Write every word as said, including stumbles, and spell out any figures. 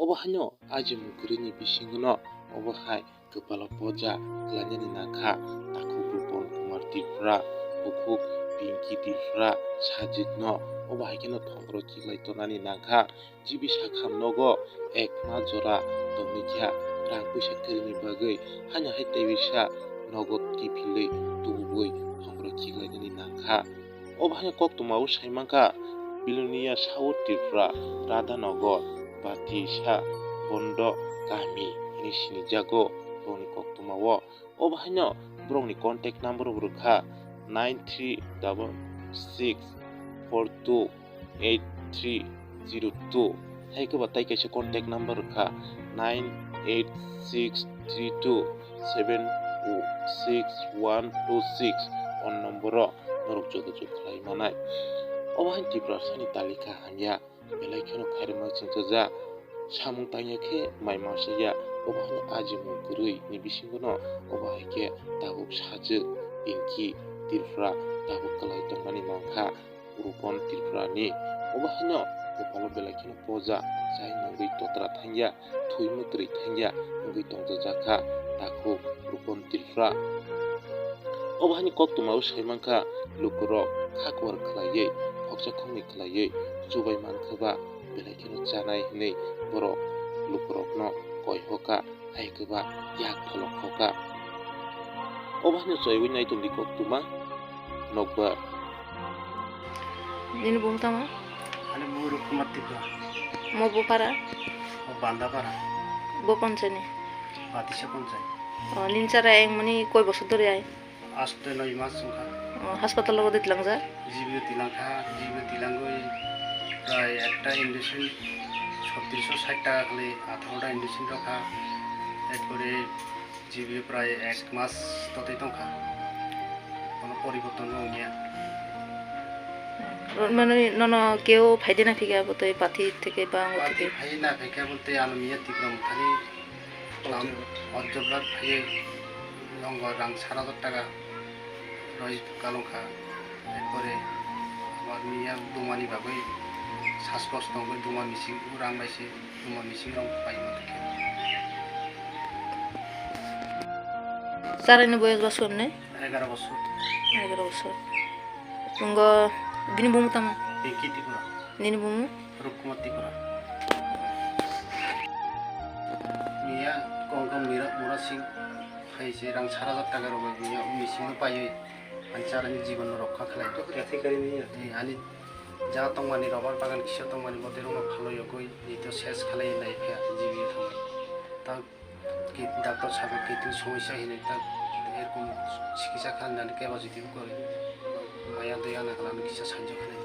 Obo haino ajimung kwrwini bisingono obo hai kwpalo poja khlainani nangkha takhuk Rupon Kumar Tripura, bukhuk Pinky Tripura, sajwkno obo hai kheno thongro chiklai tongnani nangkha. G B sakha nogo ek ma jora tongwi kha rang puisa kwrwini bagwi haino hai tei bisa nogo kiphilwi tubugwi thongro chiklainani nangkha. Obo haino koktwmao sai mankha Bilonia South Tripura Radhanagar Batisa Bondo Kami hinwi sinijago bongni koktwmao. Obo haino borokni contact number bo rwkha nine three double six four two eight three zero two. Hai khe ba tai kaisa contact number rwkha nine eight six three two seven six one two six. O number o norok jogajog khlai manai. Obo hai Tiprasani talika hamya belai kheno khairokma chwngchajak. Samung tangya khe mai masa ya, obo hai ajimung kwrwi ni bisingo no obo hai khe tabuk sajwk Pinky Tripura tabuk kwlai tongmani mankha. Rupon Tripura ni. Obo haino kwpalo belai kheno poja, chai nungwi totra thangya, thwi mwtwrwi thangya wngwi tongjajakha takhuk Rupon Tripura. Obo haini koktwmao sai mankha lukurok kha kuar khlaiwi, khoksa khoknwi khlaiwi chubai mankha ba belai kheno chanai hinwi borok lukurokno koi hoka. Hai khe ba yak pholok hoka. Obo haino chaiwi nai tongdi koktwma nokbar. Nini bung tamo? Ani bung Rup Kumar Tripura. Mo bupara? O Bandapara. Bo ponchani? Batisa ponchai. O, nini chara engmani koi bosor dori ai? Aste noi mas wngkha. O, hospital o bwdwi tlangjak? G B o tilangkha, G B o tilangwi prai ekta injection sottrish sait taka khlai, atharo ta injection rokha. Ekpore G B o prai ek mas totwi tongkha. Kono poriborton bo wngya. Mane nono keu phaide na phikha bwtwi pathi theke ba ango Pathi theke? Phaina phikha bwtwi ano miya Tipra Mothani. Tam Ojjobra phaiwi nongo rang sat hajar taka roi kalongkha. Ekpore abar miya dumani bagwi saskos tongwi duma mising rang bai se duma mising rong pai ma thangkhe. Charai ni boyos ba somne? Egaro bosor. Egaro bosor. Nungo bini bumu tamo? Pinky Tripura. Nini bumu? Rup Kumar Tripura. Miya kongkong mira mura sing. Hai se rang sat hajar taka rok bai miya o mising no paiwi ani chara ni jibon no rokha khlai. Ani ja tongmani rubber bagan kisa tongmani bo terong no phalwi yogwi ni to ses khlai nai khe G B o thangwi. Ta ki doctor sabo kiting somosya hinwi ta erkom chikitsa khlai nani kebo jiti kori maya doya na khlai kisa sanjo khlai.